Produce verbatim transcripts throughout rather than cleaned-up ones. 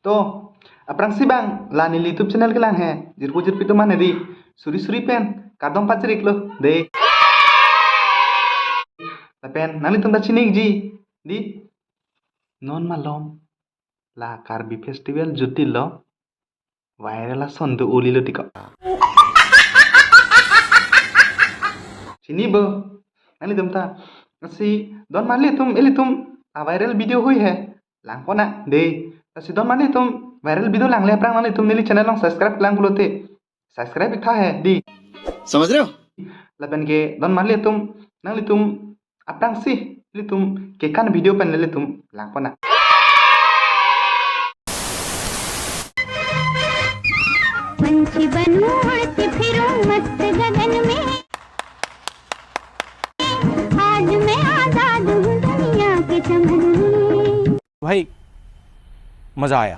To, aphrangsi bang la neli YouTube channel kelang he, jirpo jirpi atum mane di, suri suri pen kardom pachiriklo dei. Lapen nanglitum ta chiniji di, non malom la Karbi Festival jutilo, viral ason do ulilo tiko. Chini bo, nanglitum ta. Si don mali atum, ilitum a viral video hui he, langpon nang dei. Si don mali atum viral video langle aphrang nanglitum neli channel along subscribe lang pulote, subscribe ik tha he di. समझ रहे हो? Lapen ke don mali atum, nanglitum aphrangsi ilitum kekan video pen ilitum langpon nang. पंछी बनूं उड़ती फिरूं मस्त गगन में, आज मैं आजाद हूँ दुनिया के चमन में। भाई, मजा आया।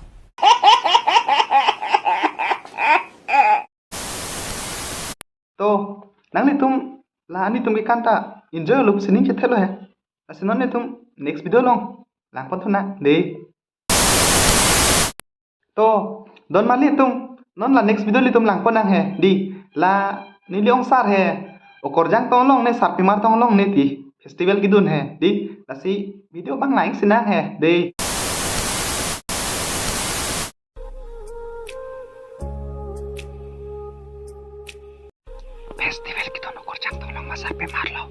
To, nanglitum la nelitum kekan ta enjoy lo pusi ning chethelo he. Lasi non nelitum next video along langpon thu nang dei. To, don mali atum, non la next video ilitum langpon nang he di. La neli ongsar he, Okorjang tong longne, Sarpimar tong longne ti festival kedun he di. Lasi video bang lang si nang he dei. Festival kedun Okorjang tong long ma Sarpimar lo.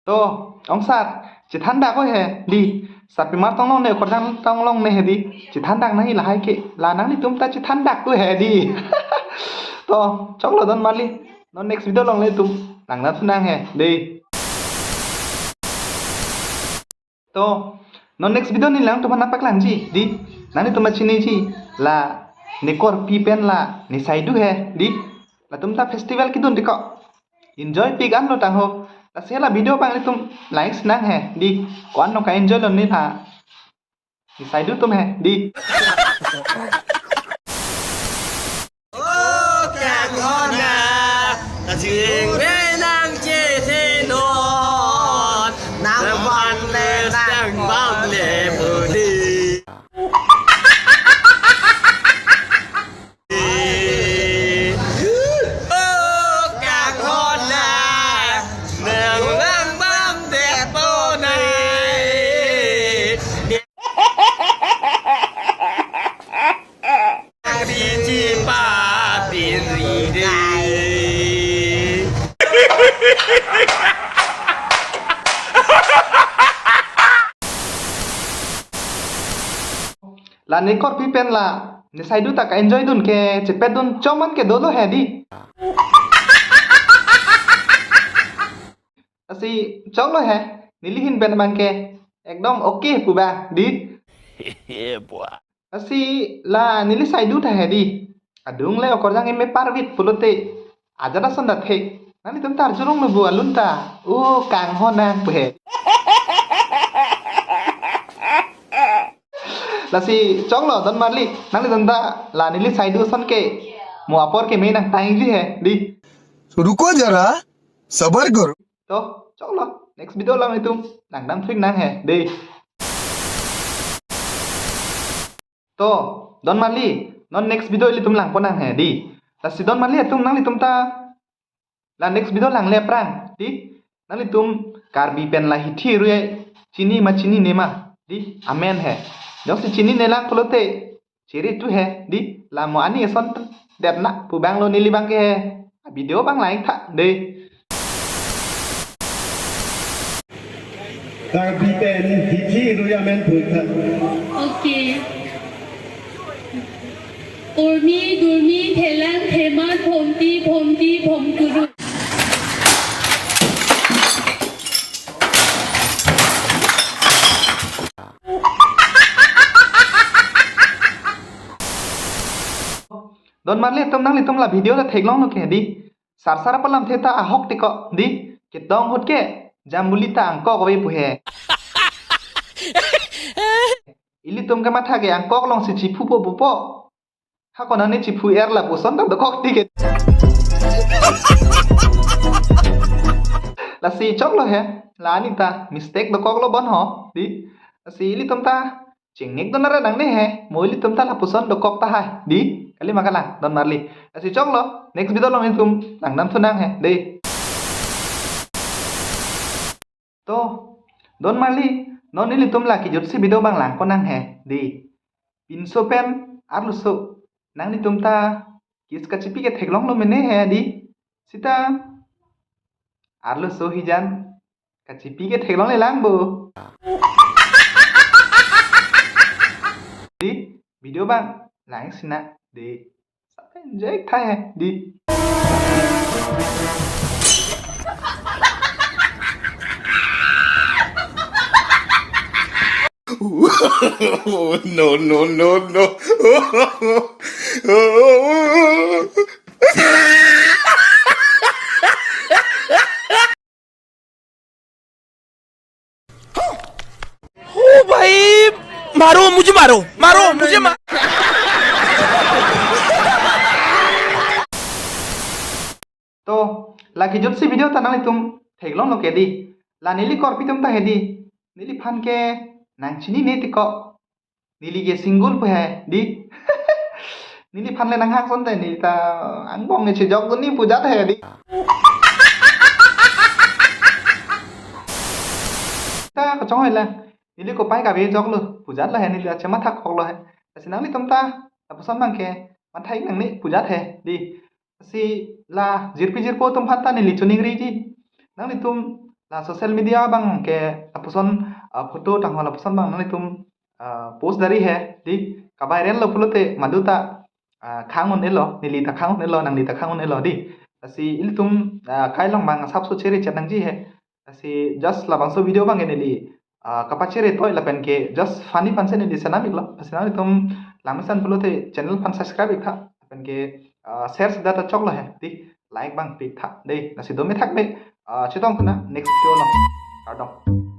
To, ongsar, chethan dak ko he di. Sarpimar tong longne, Okorjang tong longne he di. Chethan dak nang lahai ke, la nanglitum ta chethan dak ko he di. To, choklo don mali. Non next video along ilitum lang nang thu nang he dei. To, non next video neli nangtum aphan nangpaklangji di. Nanglitum chiniji, la nekorpi pen la nesaidu he di. Latum ta festival kedun tiko, enjoy pik an lo tangho. Lasi la video bang ilitum lang si nang he di. Ko-an nong ka-enjoy lo neli ha. Nesaidu atum he di. O kanghon a, kachingve nangchethenon, nang bang le nang bang le budi. O kanghon a, nang nang bang det ponai. Bichi pa pin ri de. La nekorpi pen la nesaidu ta ka-enjoy dun ke chepet dun choman ke dolo he di. Lasi choklo he, neli ahin pen bang ke ekdom okay pu bang di. Lasi la neli saidu ta he di. Adung le Okorjang eme parvit pulote ajat ason ta thek. Nanglitum ta arjulong lo bu alun ta. O kanghon nang pu he. Lasi choklo don marli, nanglitum ta la neli saidu ason ke mo apor keme nangtangji he di. तो रुको जरा, सबर करो। To, choklo. Next video along itum nangdam thik nang he di. To, don marli, non next video ilitum langpon nang he di. Lasi don marli atum nanglitum ta la next video langle aphrang di, nanglitum Karbi pen la hithi rui chini ma chinine ma di, amen he. Jongsi chinine lang pulote chiri tu he di, la mo ani eson det na pu bang lo neli bang ke he. Video bang lain tha de. Karbi pen hithi rui amen pu tha. Okay. Urmi, durmi, thelang, theman, phomti, phomti, phomkuru. Don marli atum nanglitum la video ta theklonglo ke di. Sarsar apalam the ta ahok tiko di. Ketong ahut ke jambuli ta angkok ave pu he. Ilitum ke matha ke angkok alongsi chiphupo pupo. Hako nani chiphu er lapuson ta dokok ti ke. Lasi choklo he, la anita mistake dokoklo bon ho, di. Lasi ilitum ta chingnik donar nangne he, mo ilitum ta lapuson dokok tahai, di. Kali ma kalang, don marli. Lasi choklo, next video along itum langdamthu nang he, di. To, don marli, non ilitum la kejutsi video abang langkok nang he, di. Pinso pen arloso nanglitum ta kiss kachipi ke theklonglo mene he, di. Sita arloso hijan kachipi ke theklonglelang bo. Di, video abang langsi nang, di. Enjoy tha he, di. No, no, no, no. ओ भाई, मारो मुझे, मारो, मारो मुझे, मारो। To, la kejutsi video ta nanglitum theklonglo ke, di. La neli korpi atum ta he, di. Neliphan ke nangchinine tiko. Neli ke single pu he, di. Neliphan le nanghang asonte, neli ta angbong ne chejok dun ni pujat he, di. Ta kachong he la. Neli kopai kave joklo, pujatlo he, neli ta chemathakoklo he. Lasi nanglitum ta lapuson abang ke mathai nangne, pujat he, di. Lasi la jirpi jirpo atum aphan ta neli choningri, di. Nanglitum la social media abang ke lapuson, ah, photo tangho lapuson abang nanglitum, ah, post dari he, di. Ka-viral lo pulote madu ta, ah, khang un-elo, neli ta khang un-elo, nangli ta khang un-elo, di. Lasi ilitum, ah, kai along abang asapso chere chet nangji he. Lasi just labangso video abang ke neli, ah, kapachere toi lapen ke just funny aphansi neli senam iklo. Lasi nanglitum langmesan pulote channel aphan subscribe iktha. Lapen ke, ah, share sida ta choklo he, di. Like abang pi tha, di. Lasi dome thakme, ah, chetong kena next video along. Kardom.